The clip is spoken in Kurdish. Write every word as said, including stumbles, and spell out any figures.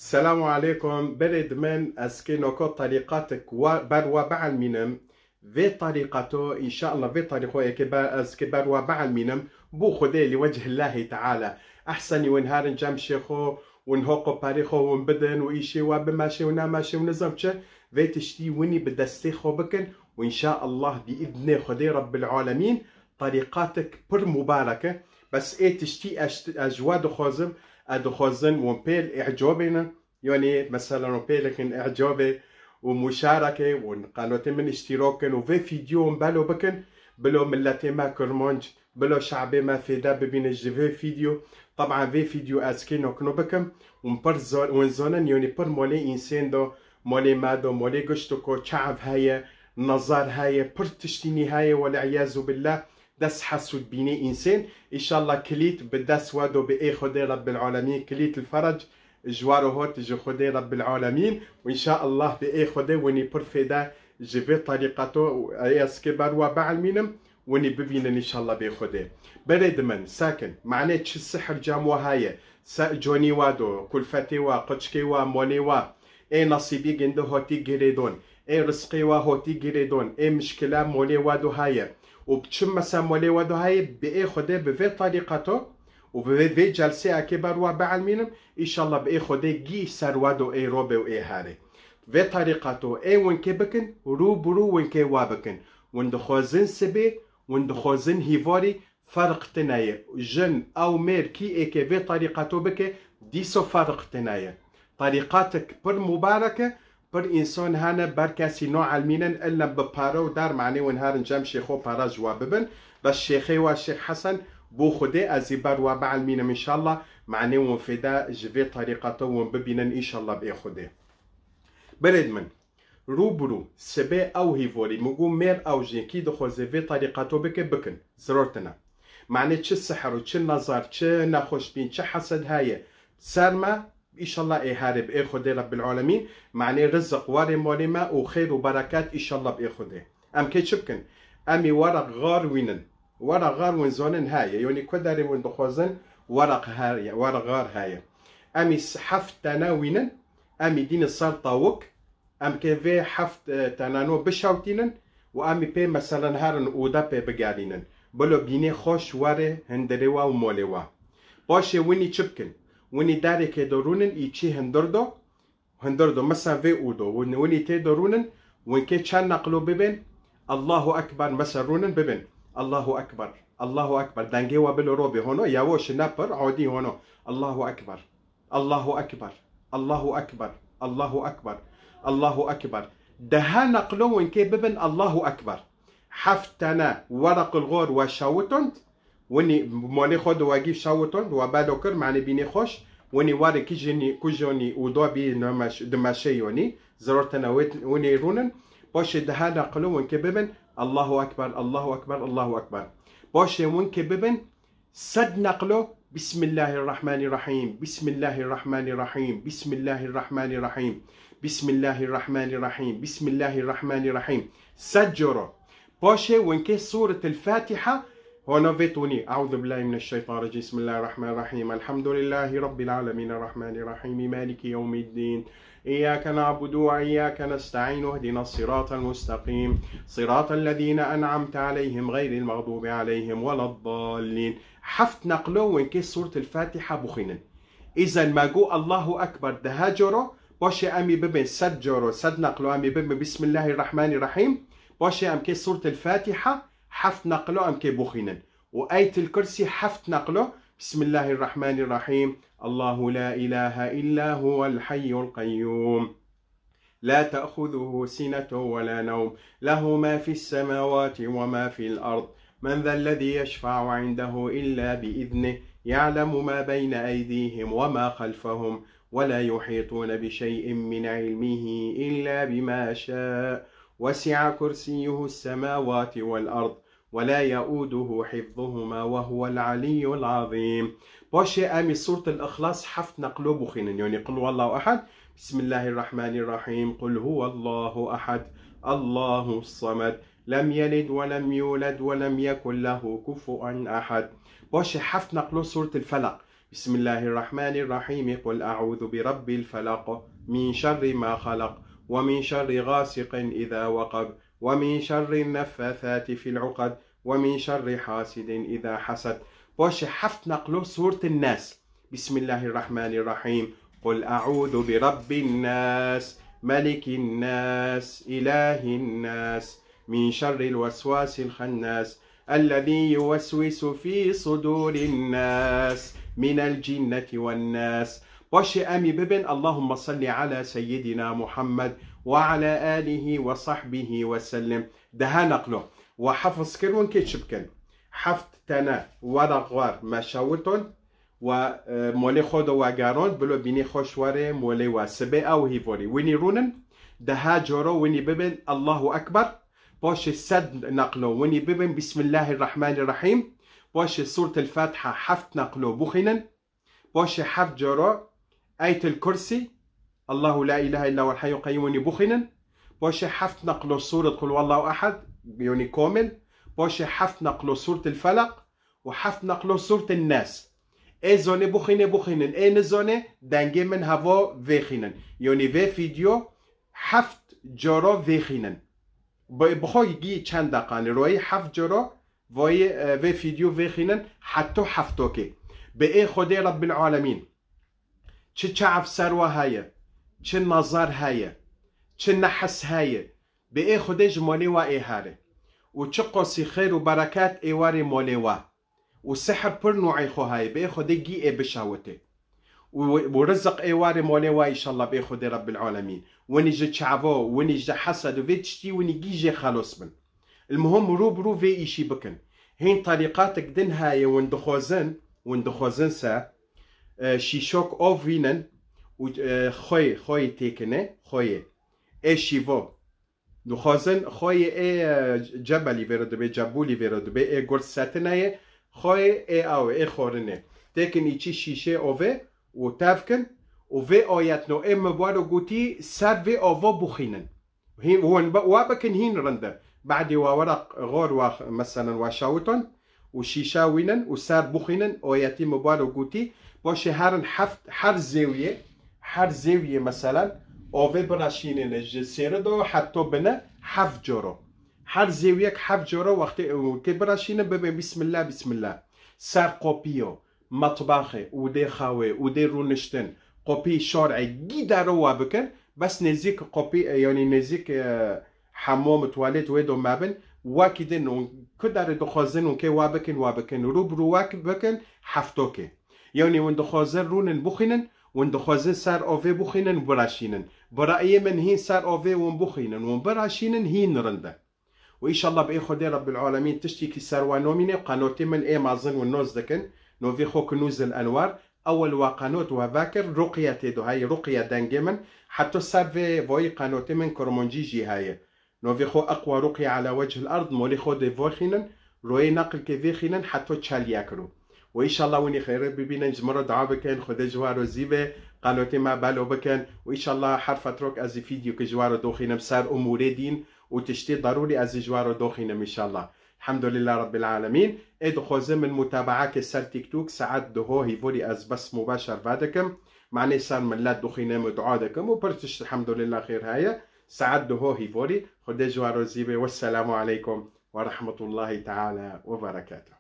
Selamu aleykum. Berê dimen ez kê noko tarîqatik wa, ber wa bielmînim. Vê tarîqato, înşallah vê tarîxo eke ber, ez kê ber wa bielmînim. Bu Xwedê li wecihillahî teala. Ehsenî win herin cem şêxo, win hoqo parê xo win bidin û îşê wa bimeşê û nemaşê û nizam çi. Vê tiştî winî bi destê xo bikin û înşallah bi îdnê Xwedê Rebbil Alemîn tarîqatik pir mubarek e. Bes ê tiştî ez, ez ji we dixwazim, ez dixwazin wan pêl îcabê ne. Yanî, mesela, wan pêl kin îcabê û muşareke û qanotê min îştîrak kin û vê fîdyo wan belo bikin, bilo milletê me Kirmanc, bilo şe'bê me fêde bibîne ji vê fîdyo. Taban vê fîdyo ez kê nokno bikim û pir zor, wan zanin, yanî pir molê însên do, molê me do, molê giştiko çav heye, nazar heye, pir tiştînî heye, wele iyazu billah. Dest hesûd bînê însên. Înşallah kilît bi dest we do bi ê Xwedê Rebbil Alemîn, kilît li ferec ji we re hot ji Xwedê Rebbil Alemîn. Û înşallah bi ê Xwedê winî pir fêde ji vê tarîqato û ê ez kê ber we bielmînim, winî bibînin înşallah bê Xwedê. Berê dimin, sekin, manê çi sihir cam we heye, se-, conî we do, kulfetê we, qiçkê we, molê we, ê nasîbî gindi hotî girêdon, ê rizqê wa hotî girêdon, ê mişkila molê wa do haye. Û bi çi mesa molê wa do haye, bi ê Xwedê bi vê tarîqato û bi vê, vê celsê akê ber wa bielmînim, înşallah bi ê Xwedê gî ser wa do ê robe û ê harê. Vê tarîqato ê winkê bikin, rû bi rû winkê wa bikin. Win dixwazin sibê, win dixwazin hîvarî, ferq tine ye. Jin, ew mêr, kî êkê vê tarîqato bike, dîso ferq tine ye. Tarîqatek pir mubarek e, pir însan hene ber kesî naelmînin, illa bi pare û dar manê win herin cem şêxo pare ji we bibin. Bes şêxê we Şêx Hesen, bo Xwedê ez ê ber we bielmînim înşallah, manê win fêde ji vê tarîqato win bibînin înşallah bi ê Xwedê. Berêd min, Rû bi rû, sibê ew hîvorî, min got mêr ew jin kî dixwaze vê tarîqato bike, bikin. Ziror tine. Manê çi sihir û çi nazar, çi nexweşbîn, çi hesed heye ser me, îşallah ê herê bi ê Xwedê Rebbil Alemîn, manê riziq warê malê me û xêr û bereket îşallah bi ê Xwedê. Em kê çi bikin? Em ê weraq xar wînin. Weraq xar win zonin heye. Yonî ku derê win dixwazin, weraq heye, weraq xar heye. Em ê s-, heft tane wînin, em ê dînin ser tawik, Em kê vê heft, e, tenano bişewtînin û em ê pê meselen herin û de pê bigerînin. Bilo bînê xweş were hindirê we û molê we. Paşê winî çi bikin? Winî derê kê de rûnin, î çî hindir do, hindir do, mesela vê û do. Win-, winî tê de rûnin, win kê çend neqlo bibin, Allahu Ekber, mesela rûnin bibin. Allahu Ekber, Allahu Ekber. Dengê we bilo robê hono, yawoş ne pir, adî hono. Allahu Ekber. Allahu Ekber, Allahu Ekber, Allahu Ekber, Allahu Ekber. Deha neqlo win kê bibin Allahu Ekber. Heft tane weraq il xor we şawitond, winî molê xwe di wegî şawitond, we belo kir, manê bînê xweş, winî werin kijinî, kujonî û do bî dimeş-, dimeşe yonî, ziror tene wê-, winî rûnin, paşê deha neqlo win kê bibin Allahu Ekber, Allahu Ekber, Allahu Ekber. Paşê win kê bibin Sed neqlo, Bismillahirrahmanirrahîm, Bismillahirrahmanirrahîm, Bismillahirrahmanirrahîm, Bismillahirrahmanirrahîm, Bismillahirrahmanirrahîm. Sed coro. Paşê winkê Sûretil Fatiha, hono vê tonî. Euzu billahi mineşşeytanirracîm. Bismillahirrahmanirrahîm. Elhamdülillahi Rabbil alemin. Errahmanirrahîm. Maliki yevmiddin. إياك نعبد وإياك نستعين، اهدنا الصراط المستقيم، صراط الذين أنعمت عليهم غير المغضوب عليهم ولا الضالين. Heft neqlo winkê Sûretil Fatiha bixwînin. Îzen me got Allahu Ekber deha coro, paşê em ê bibin sed coro, sed neqlo em ê bibin Bismillahirrahmanirrahîm, paşê em kê Sûretil Fatiha heft neqlo em kê bixwînin. û Ayetil Kursî heft neqlo, Bismillahirrahmanirrahîm. Allahu la ilahe illa huwel hayyul qayyum. La te'xuzuhu sinetu ve la nevm. Lehu ma fis semawati ve ma fil ard. Men zellezî yeşfe'u indehu illa bi iznih. Ya'lemu ma beyne eydihim ve ma halfehum. Ve la yuhîtûne bi şey'in min ilmihi illa bima şâ. Vesi'a kursiyuhus semawati vel ard. ولا يؤوده حفظهما وهو العلي العظيم. Paşê em ê Sûretil Îxlas heft neqlo bixwînin. Yanî Qul huwallahu ehad, Bismillahirrahmanirrahîm, Qul huwallahu ehad, Allahu samed, lem yelid ve lem yulad ve lem yekun lehu kufuven ehad. Paşê heft neqlo Sûretil Felaq. بسم الله الرحمن الرحيم. قل أعوذ برب الفلق. من شر ما خلق. ومن شر غاسق إذا وقب. ومن شر النفاثات في العقد. ومن شر حاسد إذا حسد. Paşê heft neqlo Sûret Nas. بسم الله الرحمن الرحيم. قل أعوذ برب الناس. ملك الناس. إله الناس. من شر الوسواس الخناس. الذي يوسوس في صدور الناس من الجنة والناس. Paşê em ê bibin اللهم صل على سيدنا محمد وعلى آله وصحبه وسلم. Deha neqlo. We hefiz kir, hûn kê çi bikin? Heft tene weraq war me şawiton, we, e, molê xwe de we gerand, bilo bînê xweş were molê we. Sibê ew hîvorî. Winî rûnin, deha coro winî bibin Allahu Ekber. Paşê sed neqlo winî bibin Bismillahirrahmanirrahîm. Paşê Sûretil Fatiha heft neqlo bixwînin. Paşê heft coro Eyetil Kursî, Allahu la ilahe illa huwel hayyul qeyyum, winî bixwînin. Paşê heft neqlo Sûret Qul huwallahu ehad, yanî komil. Paşê heft neqlo Sûretil Felaq û heft neqlo Sûretin Nas. Ê zonê bixwînê bixwînin, ê nizonê dengê min heva vêxînin. Yanî vê fîdyo heft coro vêxînin. Bi, bi xwe gî çend deqanê royî heft coro voyê, e, vê fîdyo vêxînin heto heftokê. Bi ê Xwedê Rebbil Alemîn. Çi çav ser we heye, çi nazar heye, çi nehis heye, bi ê Xwedê ji molê we ê here. Û çi qosî xêr û bereket ê warê molê we. Û sihr pir nû'ê xwe heye, bi ê Xwedê gî ê bişawitê. Û, û riziq ê warê molê we, înşallah, bi ê Xwedê Rebbil Alemîn. Winî ji çavo, winî ji hesed û vê tiştî winî gî jê xelos bin. Elmuhim rû bi rû vê îşî bikin. Hîn terîqatik din heye, win dixwazin, win dixwazin se, e, şîşok ov vînin û, e, xweyê, xweyê têkine, xweyê. Ê şîvo. Dixwazin xweyê ê, e, Cebelî vê re dibe, Cebûlî vê re dibe, ê gurd setineyê, xweyê ê ew, ê xwarinê. Têkin îçî şîşê ovê û tev kin û vê ayetno ê min wero gotî ser vê ava bixwînin. Hîn, wan ba-, wa bikin hîn rind e. Badê wa were xor wa, meselen, wa şawiton û şîşa wînin û ser bixwînin, oyetî min wero gotî, paşê herin heft, her zêwiyê, her zêwiyê, meselen, ovê biraşînine ji sêrido heto bine heft coro. Her zêwiyek heft coro wextê, e, tê biraşînin, bibe Bismillah, Bismillah. Ser qopiyo, metbaxê û dê xawê û dê rûniştin, qopî şor'ê gî dero wa bikin, bes nêzîk qopî, e, yanî nêzîk, e, hemom, tuwalet wê do mebin, wekî din û ku derê dixwazin û kê wa bikin, wa bikin, rû bi rû wek bikin, heftokê. Yanî win dixwazin rûnin bixwînin, win dixwazin ser ovê bixwînin, biraşînin. Bi rayê min hîn ser ovê win bixwînin, win biraşînin hîn rind e. Û înşallah bi ê Xwedê Rebbil Alemîn tiştîkî ser we nomîne, qenotê min ê mezin û noz dikin, novê xwe ki Nûzil Enwar, ewil we qenot we vekir, ruqye tê do heye, ruqye dengê min, heto ser vê voyî qenotê min kurmancî jî heye. Novê xwe Eqwa Ruqye Ala Wechil Erd, molê xwe dê vexînin, royê neqilkê vêxînin, heto çel yek ro. Û înşallah winî xêrê bibînin, ji min re dua bikin, Xwedê ji we razî be, qenotê me belo bikin û înşallah her fetrok ez ê fîdyokê ji we re doxînim ser umûrê dîn û tiştê darûrî ez ê ji we re doxînim înşallah. Elhamdulillah Rabbil Alemîn. Ê dixwazin min mutabaeke ser TikTok saet duho hîvorî ez bes mubaşer vedikim. Manê ser millet doxînim û dua dikim û pir tişt elhamdulillah xêr heye. Saet duho hîvorî. Xwedê ji we razî be. Wesselamu aleykum ve rahmetullahi teala ve berekatuhu.